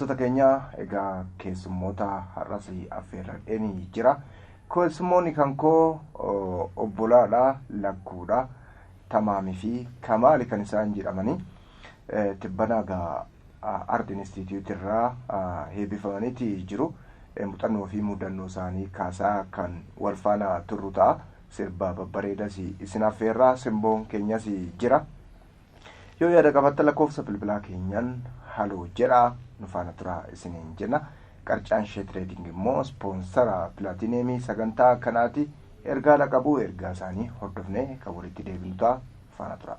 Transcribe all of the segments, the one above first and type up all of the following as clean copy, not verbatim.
Hordoftoota keenya, egaa keessummoota har'as affeerradheen jira. Keessummoonni kan koo obbolaadha, lakkuudha, Tamaamii fi Kamaali kan isaan jedhamanii tibbana egaa Art Institute irraa eebbifamaniiti jiru. Muuxannoo fi mudannoo isaanii kaasaa kan wal faana turru ta'a. Sirba babbareedas isin affeerraa, simboon keenyas jira. Yoo yaada qabaattan lakkoofsa bilbilaa keenyaan haloo jedhaa nu faana turaa isiniin jenna. Qarcaan Shee Trading immoo ispoonsara pilaatineemii sagantaa kanaati. Ergaa qabu, ergaa isaanii hordofnee kan walitti deebinu ta'a, faana tura.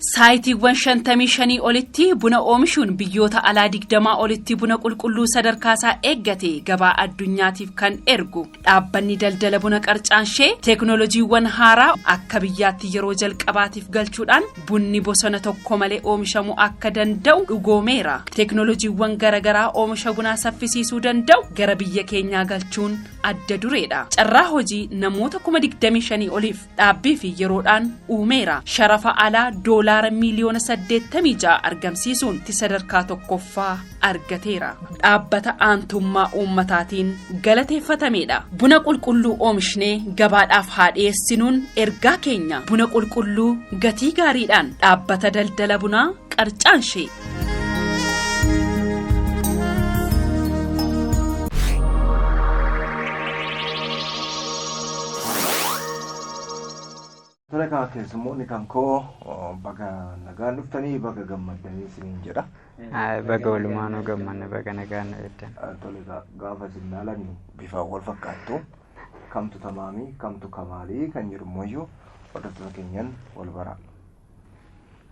Saayitiiwwan 55 olitti buna oomishuun biyyoota alaa 20 olitti buna qulqulluu sadarkaasaa eeggate gabaa addunyaatiif kan ergu dhaabbanni daldala buna Qarcaanshee teeknooloojiiwwan haaraa akka biyyaatti yeroo jalqabaatiif galchuudhaan bunni bosona tokko malee oomishamuu akka danda'u dhugoomeera. Teeknooloojiiwwan garaagaraa oomisha bunaa saffisiisuu danda'u gara biyya keenyaa galchuun adda dureedha. Carraa hojii namoota 25,000 oliif dhaabbii fi yeroodhaan uumeera. Sharafa alaa doolaara miiliyoona 86 argamsiisuun sadarkaa tokkoffaa argateera. Dhaabbata aantummaa uummataatiin galateeffatameedha. Buna qulqulluu oomishnee gabaadhaaf haa dhiyeessinuun ergaa keenya. Buna qulqulluu gatii gaariidhaan dhaabbata daldala bunaa Qarcaanshee. Tole kaa, keessummoonni kan koo baga nagaan dhuftanii, baga gammaddanii isiniin jedha. Baga walumaanuu gammanne, baga nagaan nu eeddan. Tole, gaafa isin ilaalan bifaan wal fakkaattu. Kamtu Tamaamii, kamtu Kamaalii kan jedhu immoo hordoftoota keenyan wal bara.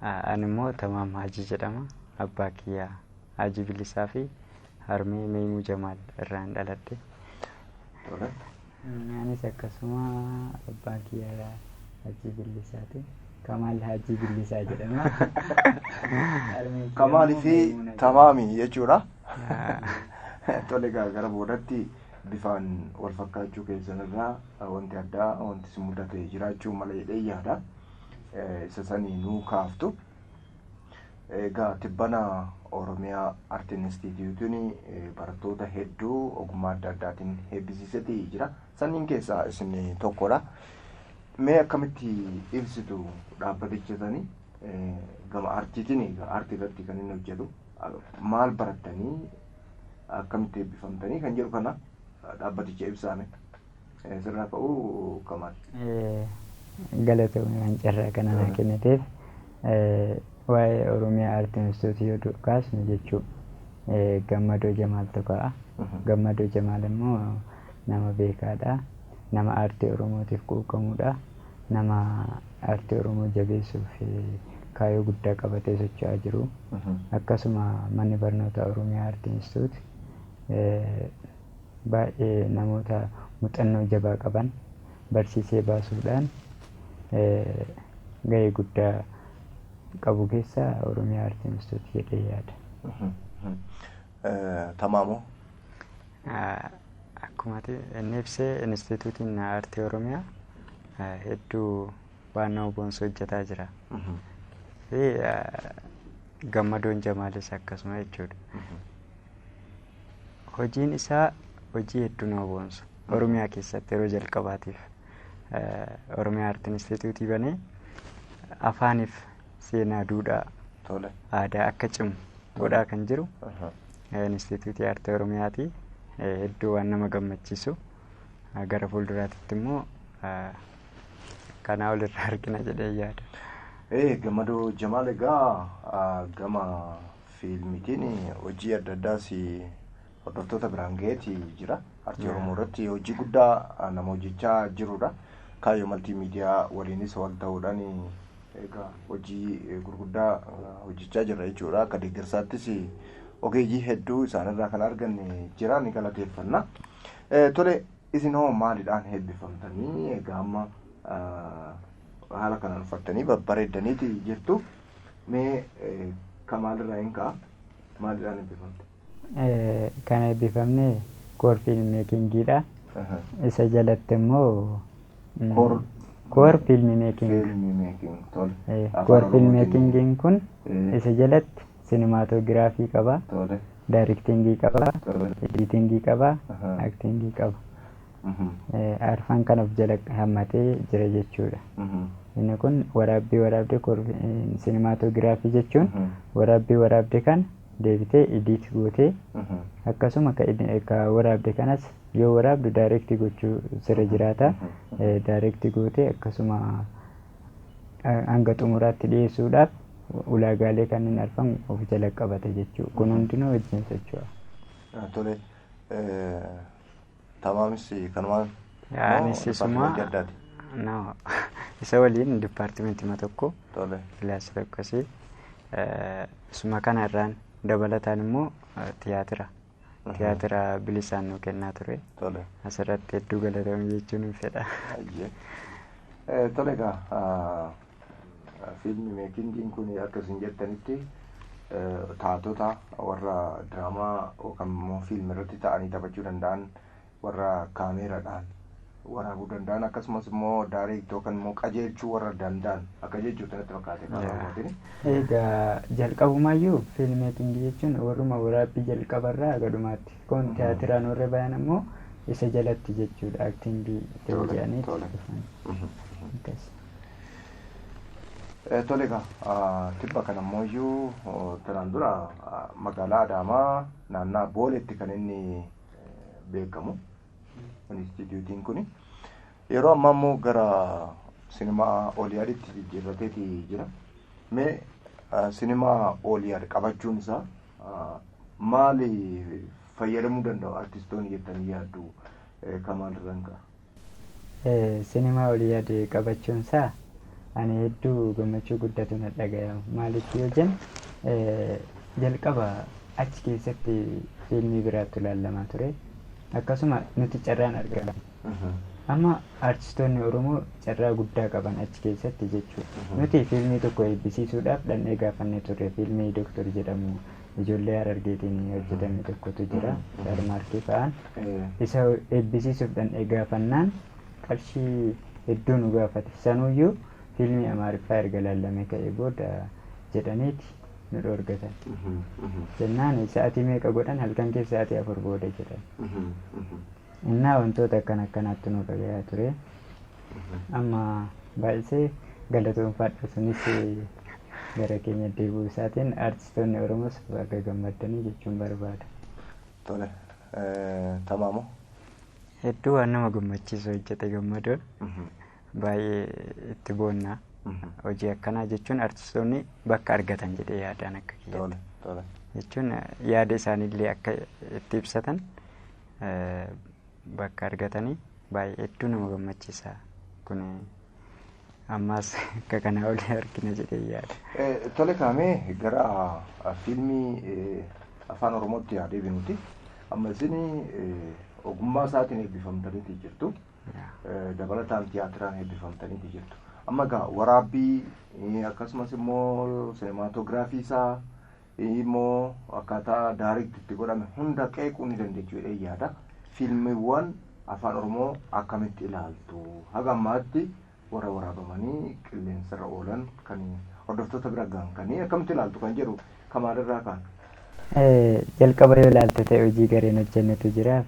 Ani immoo Tamaam Haajii jedhama. Abbaa kiyyaa Haajii Bilisaa fi harmee Meemuu Jamaal irraan dhaladhe. Tole. Anis akkasuma abbaa kiyyaa Haajii Bilisaati. Kamaal Haajii Bilisaa jedhama. Kamaalii fi Tamaamii jechuudha. Tole egaa, gara boodatti bifaan wal fakkaachuu keessan irraa wanti addaa wanti si mudate jiraachuu mala jedhee yaada. Isa sanii nuu kaaftu. Egaa tibbana Oromiyaa Art Instituutiin barattoota hedduu ogummaa adda addaatiin eebbisiiseeti jira. Sanniin keessaa isin tokkodha. Mee akkamitti ibsitu dhaabbaticha sanii gama aartiitiin? Egaa aartii irratti kan inni hojjetu, maal barattanii, akkamitti eebbifamtanii kan jedhu kana dhaabbaticha ibsaame. Sirraa ka'uu, Kamaal. Galatoomii waan carraa kana naa kenniteef. Waa'ee Oromiyaa Art Institute yoo kaasnu jechuu Gammadoo Jamaaltu ka'a. Gammadoo Jamaal immoo nama beekaadha. Nama aartii Oromootiif quuqamudha. Nama aartii Oromoo jabeessuuf kaayyoo guddaa qabatee socho'aa jiru. Akkasuma manni barnoota Oromiyaa Art Institute baay'ee namoota muuxannoo jabaa qaban barsiisee baasuudhaan gahee guddaa qabu keessaa Oromiyaa Art Institute jedhee yaada. Tamaamoo. Akkuma inni ibsee, Instituutiin Aartii Oromiyaa hedduu waan nama boonsu hojjetaa jira. Fi Gammadoon Jamaalis akkasuma jechuudha. Hojiin isaa hojii hedduu nama boonsu. Oromiyaa keessatti yeroo jalqabaatiif Oromiyaa Art Instituutii banee afaaniif seenaa, duudhaa, aadaa akka cimu godhaa kan jiru Instituutii Aartii Oromiyaati. Hedduu waan nama gammachiisu, gara fuulduraatitti immoo kanaa olirraa argina jedhee yaada. Gammadoo Jamaal egaa gama fiilmiitiin hojii adda addaas hordoftoota biraan gaheeti jira. Aartii Oromoo irratti hojii guddaa nama hojjechaa jirudha. Kaayyoo Maltiimiidiyaa waliinis wal ta'uudhaan egaa hojii gurguddaa hojjechaa jirra jechuudha. Akka deeggarsaattis ogeeyyii hedduu isaanirraa kan arganne jira, ni galateeffanna. Tole, isin hoo maaliidhaan eebbifamtanii? Egaa amma haala kanaan uffattanii babbareeddaniiti jirtu. Mee Kamaalirraa hin ka'a. Maaliidhaan eebbifamte? Kan eebbifamne core film makingiidha. Isa jalatti immoo Core Core film making. Film making, tole. Afaan Core film Oromootiin. makingiin kun isa jalatti cinematography qaba, directingii qaba, editingii qaba, actingii qaba. Arfan kan of jala hammatee jira jechuudha. Inni kun waraabbii waraabdee, cinematography jechuun waraabbii waraabdee kan deebitee edit gootee, akkasuma ka waraabde kanas yoo waraabdu direct gochuu sirra jiraata. Direct gootee akkasuma hanga xumuraatti dhiyeessuudhaaf ulaagaalee kanneen arfan of jala qabata jechuudha. Kun hundinuu wajjin socho'a. Tole. Tamaamis kanumaan. Anis isuma Departmentii addaati. No, isa waliin departmentima tokko, kilaasii tokkos. Isuma kana irraan dabalataan immoo tiyaatira bilisaan nu kennaa ture. Asirratti hedduu galatoomii jechuun hin fedha. Ayyee. Tole egaa, film makingiin kun akka isin jettanitti taatota warra diraamaa yookaan immoo fiilmii irratti ta'anii taphachuu danda'an, warra kaameeraadhaan waraabuu danda'an, akkasumas immoo direct yookaan immoo qajeelchuu warra danda'an akka jechuutti natti fakkaate karaa. Egaa jalqabumayyuu film makingii jechuun warruma waraabbii jalqabarraa gadhumaatti. Kun tiyaatiraan warra bayan ammoo isa jalatti jechuudha, actingii ta'uu jedhanii dhufan. Akkas. Tole egaa, tibba kana ammoo tanaan dura magaalaa Adaamaa naannaa Booleetti kan inni beekamu instituutiin kuni. Yeroo ammaa immoo gara sinimaa Ooliyaaditti jijjiirrateeti jira. Mee sinimaa Ooliyaad qabachuun isaa maali fayyadamuu danda'u artistoonni jettanii yaaddu, Kamaal Rangaa? Sinimaa Ooliyaad qabachuun isaa ani hedduu gammachuu guddatu na dhagayama. Maaliif yoo jennu, jalqaba achi keessatti fiilmii biraatu ilaalamaa ture. Akkasuma nuti carraan argama. Amma artistoonni Oromoo carraa guddaa qaban achi keessatti jechuudha. Nuti fiilmii tokko eebbisiisuudhaaf dhannee gaafannee turre, fiilmii Dooktor jedhamu ijoollee Harargeetiin hojjetame tokkotu jira. Shaarmaarkii fa'aan. Isa eebbisiisuuf dhannee gaafannaan qarshii hedduu nu gaafate. Sanuyyuu fiilmii Amaariffaa erga ilaallamee ka'ee booda jedhaniiti nu dhoorgatan. Jennaan sa'atii meeqa godhan, halkan keessa sa'atii 4 booda jedhan. Innaa wantoota akkana akkanaatti nu dhagayaa ture. Amma baay'isee galatoonfadha, sunis gara keenya deebi'uu isaatiin artistoonni Oromoos baga gammaddanii jechuun barbaada. Tole. Tamaamoo? Hedduu waan nama gammachiisu hojjete Gammadoon. Baay'ee itti boonna. Hojii akkanaa jechuun artistoonni bakka argatan jedhee yaadaan akka kiyyaatti. Jechuun yaada isaaniillee akka itti ibsatan bakka argatanii baay'ee hedduu nama gammachiisa. Kun ammas akka kanaa olii argina jedhee yaada. Tole, kaamee gara fiilmii afaan Oromootti yaa deebinuti. Amma isin ogummaa isaatiin eebbifamtaniiti jirtu. Dabalataan tiyaatiraan eebbifamtaniiti jirtu. Amma egaa waraabbii, akkasumas immoo cinematography isaa immoo akkaataa direct itti godhame hunda qeequu ni dandeechu jedhee yaada. Fiilmiiwwan afaan Oromoo akkamitti ilaaltu? Haga ammaatti warra waraabamanii qilleensarra oolan kan hordoftoota bira gahan kan akkamitti ilaaltu kan jedhu Kamaalirraa kaan. Jalqaba yoo ilaalte ta'e, hojii gareen hojjennetu jira.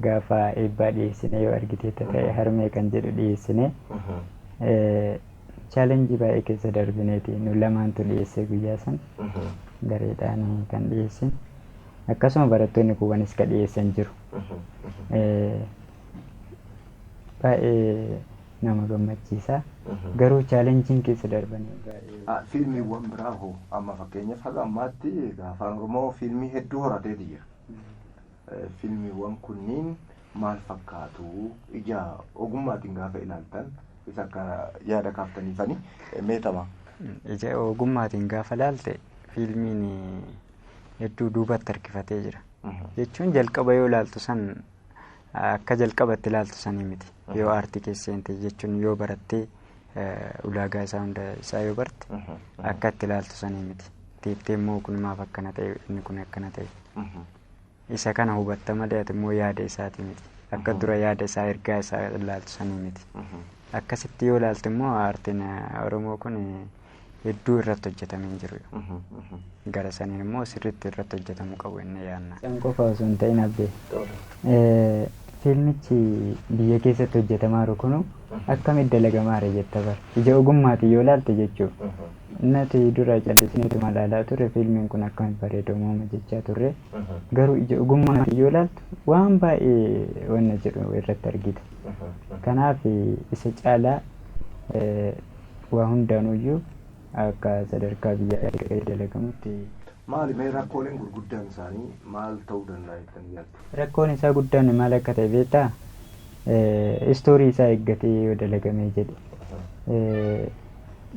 Gaafa eebbaa dhiyeessine yoo argite ta'e, harmee kan jedhu dhiyeessine. Challenge baay'ee keessa darbineeti nu lamaantu dhiyeesse, guyyaa san gareedhaan kan dhiyeessin. Akkasuma barattoonni kuuwwanis kan dhiyeessan jiru. Baay'ee nama gammachiisa. Garuu challengeiin keessa darbanii baay'ee. Fiilmiiwwan biraa hoo? Amma fakkeenyaaf haga ammaatti afaan Oromoo fiilmii hedduu horateeti jira. Fiilmiiwwan kunniin maal fakkaatu ija ogummaatiin gaafa ilaaltan, isa akka yaada kaaftaniifani meetama? Ija ogummaatiin gaafa ilaalte, fiilmiin hedduu duubatti harkifatee jira. Jechuun jalqaba yoo ilaaltu san akka jalqabatti ilaaltu sanii miti. Yoo aartii keessa seente, jechuun yoo barattee ulaagaa isaa hunda isaa yoo barte, akka itti ilaaltu sanii miti. Teettee immoo kun maaf akkana ta'e, inni kun akkana ta'e. Isa kana hubatta malee ati immoo yaada isaati miti. Akka dura yaada isaa, ergaa isaa ilaaltu sanii miti. Akkasitti yoo ilaalte immoo aartiin Oromoo kun hedduu irratti hojjetamee hin jiru. Gara saniin immoo sirriitti irratti hojjetamuu qabu inni yaadna. San qofa osoo hin ta'in Abbee. Fiilmichi biyya keessatti hojjetamaa jiru kunu akkamitti dalagamaa jira jetta bara. Ija ogummaatiin yoo ilaalte jechuudha. Nuti dura callisneetuma ilaalaa turre, fiilmiin kun akkamitti bareedamoo jechaa turre. Garuu ija ogummaatiin yoo ilaaltu waan baay'ee wanna jedhu irratti argita. Kanaaf isa caalaa waa hundaanuyyuu akka sadarkaa biyyaa dalagamutti. Maali mee rakkooleen gurguddaan isaanii maal ta'uu danda'a jettanii yaaddu? Rakkoon isaa guddaan maal akka ta'e beektaa? Story isaa eeggatee yoo dalagamee jedhe.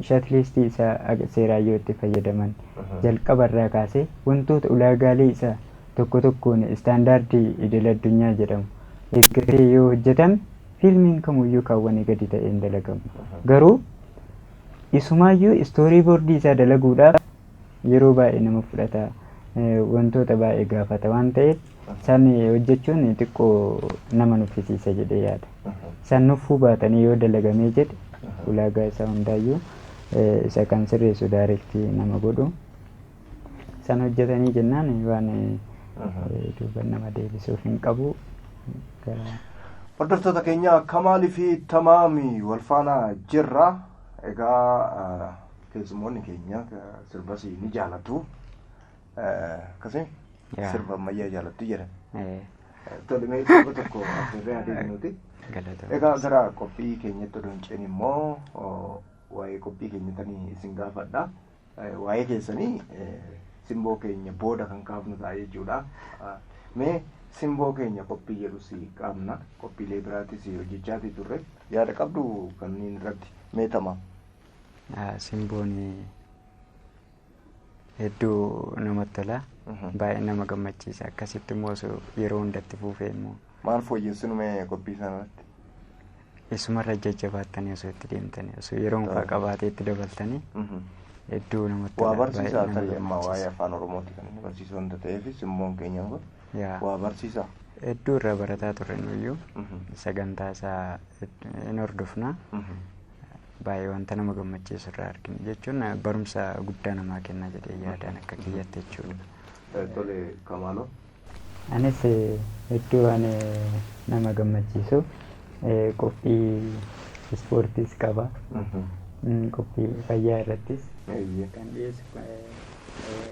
Shot listii isaa seeraan yoo itti fayyadaman, jalqabarraa kaasee wantoota ulaagaalee isaa tokko tokkoon standardii idil addunyaa jedhamu eeggatee yoo hojjetame, fiilmiin kamuyyuu kaawwanii gadi ta'ee hin dalagamu. Garuu isumaayyuu story boardii isaa dalaguudhaaf yeroo baay'ee nama fudhata, wantoota baay'ee gaafata waan ta'eef, san hojjechuun xiqqoo nama nuffisiisa jedhee yaada. San nuffuu baatanii yoo dalagamee jedhe, ulaagaa isaa hundaayyuu isa kan sirreessu directii nama godhu san hojjetanii jennaan waan duuba nama deebisuuf hin qabu. Hordoftoota keenya, Kamaalii fi Tamaami wal faana jirra. Egaa keessummoonni keenya sirbas ni jaalatu. Akkasii sirba ammayyaa jaalattu jedhan. Tole, mee sirba tokko affeerree adeemnuti. Egaa gara qophii keenyatti odoo hin cehin immoo waa'ee qophii keenyatanii isin gaafadha. Waa'ee keessanii simboo keenya booda kan kaafnu ta'a jechuudha. Mee simboo keenya qophii jedhus qabna. Qophiilee biraatis hojjechaatii turre. Yaada qabdu kanneen irratti meetama. Simboon hedduu namatti tola. Baay'ee nama gammachiisa. Akkasitti immoo osoo yeroo hundatti fuufee immoo. Maal fooyyessinu mee qophii sanarratti? Isumarra jajjabaattanii osoo itti deemtanii, osoo yeroo fa'aa qabaatee itti dabaltanii, hedduu namatti tola. Waa barsiisaa tarii amma waa'ee afaan Oromooti kan inni barsiisu wanta ta'eef, simboon keenya kun waa barsiisaa. Hedduu irraa barataa turre nuyyuu, sagantaa isaa hin hordofna. Baay'ee wanta nama gammachiisu irraa argina jechuun barumsa guddaa namaa kenna jedhee yaadaan akka kiyyatti jechuudha. Tole, Kamaaloo. Anis hedduu waan nama gammachiisu qophii ispoortiis qaba. Qophii fayyaa irrattis kan dhiyeessu.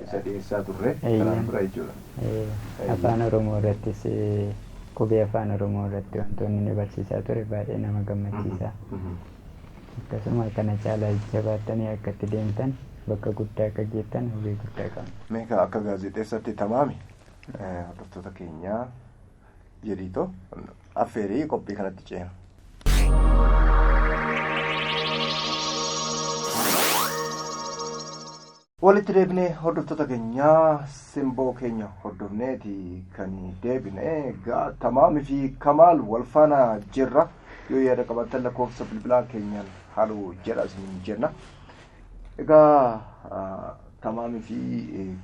Isa dhiyeessaa turre kanaan dura jechuudha. Afaan Oromoo irrattis, qubee afaan Oromoo irratti wantoonni inni barsiisaa ture baay'ee nama gammachiisa. Akkasuma kana caalaa jabaattanii akka itti deemtan, bakka guddaa akka geettan hawwii guddaa qabna. Meeqa akka gaazexeessatti tamaami hordoftoota keenyaa jedhiitoo affeerii qophii kanatti ceena. Walitti deebinee hordoftoota keenyaa, simboo keenya hordofneeti kan deebine. Egaa Tamaamii fi Kamaal wal faana jirra. Yoo yaada qabaattan lakkoofsa bilbilaa keenyaan haaluu jedha isin jenna. Egaa Tamaamii fi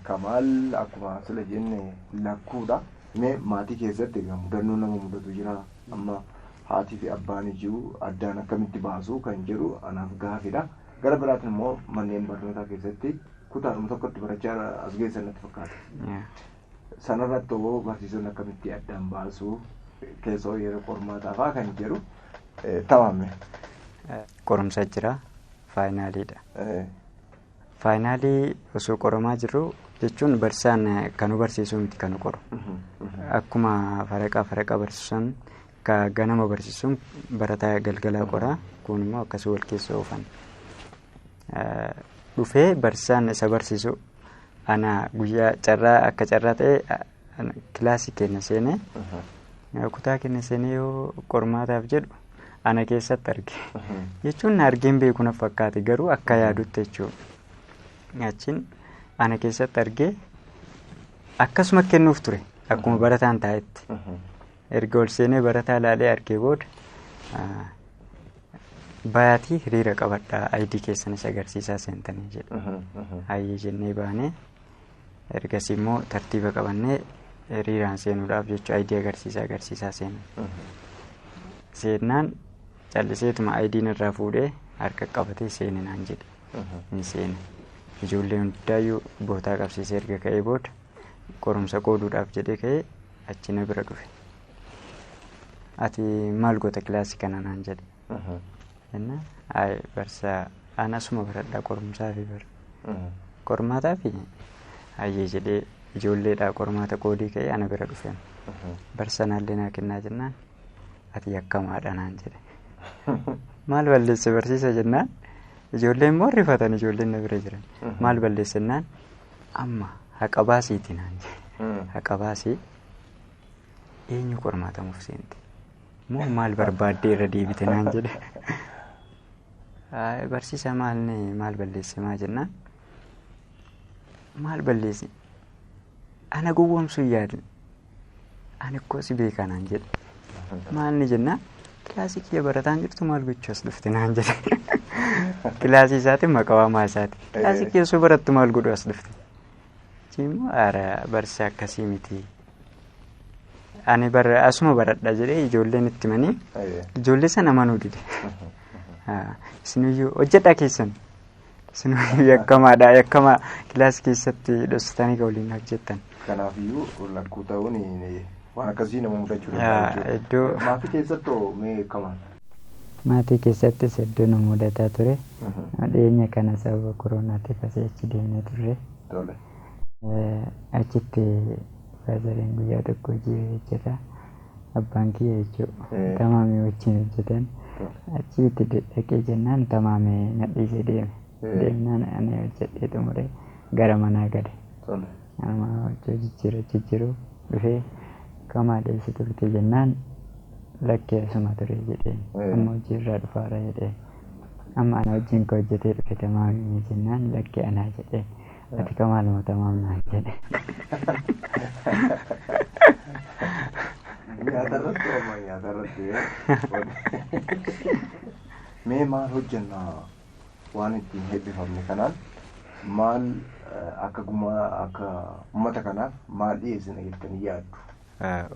Kamaal akkuma sila jenne lakkuudha. Mee maatii keessatti egaa mudannoo nama mudatu jira. Amma haatii fi abbaan jiru addaan akkamitti baasu kan jedhu anaaf gaafidha. Gara biraatiin immoo manneen barnootaa keessatti kutaadhuma tokkotti barachaa as geessan natti fakkaata. Sanarratti hoo barsiisonni akkamitti addaan baasu, keessoo yeroo qormaataa fa'aa kan jedhu tamaame. Qorumsa jira, finaliidha. Finalii osoo qoramaa jirru jechuun barsiisaan kan nu barsiisu miti kan nu qoru. Akkuma faraqaa faraqaa barsiisan, ka ganama barsiisuun barataa galgalaa qoraa, kun immoo akkasii wal keessa oofan. Dhufee barsiisaan isa barsiisu ana guyyaa carraa akka carraa ta'e kilaasii keenya seenee, kutaa keenya seenee yoo qormaataaf jedhu ana keessatti arge. Jechuun na argeen beeku na fakkaate, garuu akka yaadutti jechuudha. Achiin ana keessatti argee akkasuma kennuuf ture akkuma barataan taa'etti. Erga ol seenee barataa ilaalee argee booda, "Bayaatii hiriira qabadhaa, ID keessanis agarsiisaa seentanii," jedhe. "Hayyee," jennee baanee, ergasii immoo tartiiba qabannee hiriiraan seenuudhaaf jechuudha ID agarsiisaa agarsiisaa seenne. Seennaan Calliseetuma ayidiin irraa fuudhee harka qabatee seene naan jedhe. Hin seene. Ijoollee hundaayyuu bootaa qabsiisee erga ka'ee booda qorumsa qooduudhaaf jedhee ka'ee achi na bira dhufe. Ati maal goota kilaasii kana naan jedhe. Jennaan ayi barsaa an asuma baradhaa qorumsaa fi bara. Qormaataa fi hayyee jedhee ijoolleedhaa qormaata qoodii ka'ee ana bira dhufe. Barsanaallee naa kennaa jennaan ati yakkamaadha naan jedhe. Maal balleesse barsiisa jennaan ijoolleen immoo rifatan ijoolleen na bira jiran. Maal balleesse jennaan amma haqa baasiiti naan jedhe. Haqa baasii eenyu qormaatamuuf seente? Moo maal barbaaddee irra deebite naan jedhe. Barsiisa maal balleesse maa jennaan maal balleesse ana gowwoomsuu yaadne ani ikkoo si beekaa naan jedhe. Maalni jennaan kilaasii kiyya barataan jirtu maal gochuu as dhufte naan jedhe. Kilaasii isaati maqaa waamaa isaati. Kilaasii kiyya osoo barattu maal godhu as dhufte. Achi immoo ara barsiisa akkasii miti. Ani asuma baradha jedhee ijoolleen itti manii ijoollee sana amanuu dide. Isinuyyuu hojjedhaa keessan. Isinuyyuu yakkamaadha yakkamaa kilaasii keessatti dhoksitanii kan waliin hojjettan. Kanaafiyyuu lakkuu ta'uun waan akkasii nama mudachuu danda'a jechuudha. Maatii keessatti mee kamaan? Maatii keessattis hedduu nu mudataa ture. Dhiyeenya kana sababa koroonaatiif asii achi deemnee turre. Achitti faazariin guyyaa tokko hojii hojjeta. Abbaan kiyya jechuudha. Tamaamii wajjin hojjetan. Achitti dhaqee jennaan tamaamee na dhiisee deeme. Deemnaan ani hojjedhee xumuree gara manaa gale. Amma hojii jijjiiruu dhufee kamaa dheessi turte jennaan lakkee asuma ture jedheen. Amma hojii irraa dhufaara jedheen. Amma ana wajjin ka hojjetee dhufe tamaamii jennaan lakkee anaa jedheen. Ati kamaaluma tamaam naan jedhe. Nyaatarratti ooma nyaatarratti. Mee maal hojjennaa waan ittiin heebbifamne kanaan maal akka gumaa akka uummata kanaaf maal dhiyeessina jettanii yaaddu?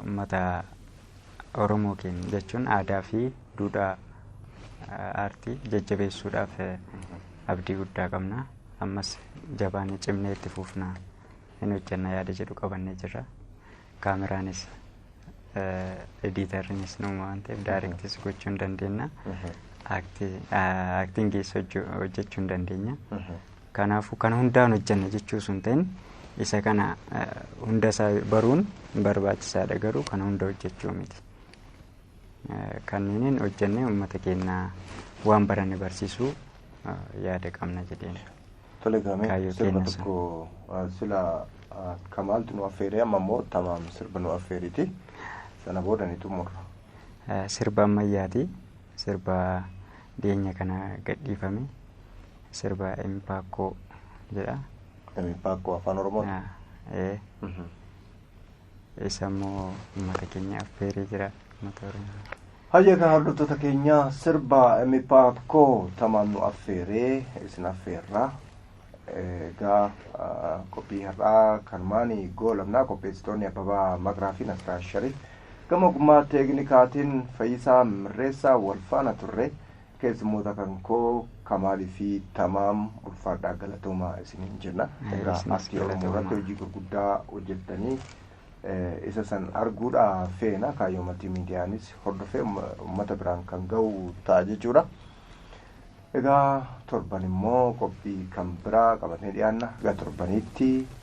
Uummata Oromoo keenya jechuun aadaa fi duudhaa aartii jajjabeessuudhaaf abdii guddaa qabna. Ammas jabaannee cimnee itti fufnaa hin hojjenna yaada jedhu qabannee jirra. Kaameraanis ediitarriinis numa waan ta'eef daayirektis gochuu hin dandeenya. Aaktingiis hojjechuu hin dandeenya. Kanaafuu kana hundaan hojjenna jechuu sun ta'in isa kana hunda isaa baruun barbaachisaadha garuu kana hunda hojjechuu miti. Kanneeniin hojjennee uummata keenya waan baranne barsiisuu yaada qabna jedheen. Tole gaamee sirba tokko sila kamaaltu nu affeeree amma immoo tamaam sirba nu affeeriti. Sana booda ni xumurra. Sirba ammayyaati. Sirba dhiyeenya kana gadhiifame. Sirba Impaakkoo jedha. Impaakkoo afaan Oromooti. Isa immoo uummata keenya affeeree jira. Uummata Oromoo. Hayya kan hordoftoota keenya sirba Impaakkoo tamaam nu affeeree isin affeerra. Egaa qophii har'aa kanumaan goolabnaa qopheessitoonni Abbabaa Maqraa fi Nasraa Shariif gama ogummaa teeknikaatiin Fayyisaa Mirreessaa wal faana turre keessummoota kan koo Kamaalii fi Tamaam ulfaadhaa galatoomaa isiniin jenna. Egaa aartii Oromoo irratti hojii gurguddaa hojjettanii isa san arguudhaa feena kaayyoo maltiimiidiyaanis hordofee uummata biraan kan ga'u ta'a jechuudha. Egaa torban immoo qophii kan biraa qabatee dhiyaanna. Egaa torbanitti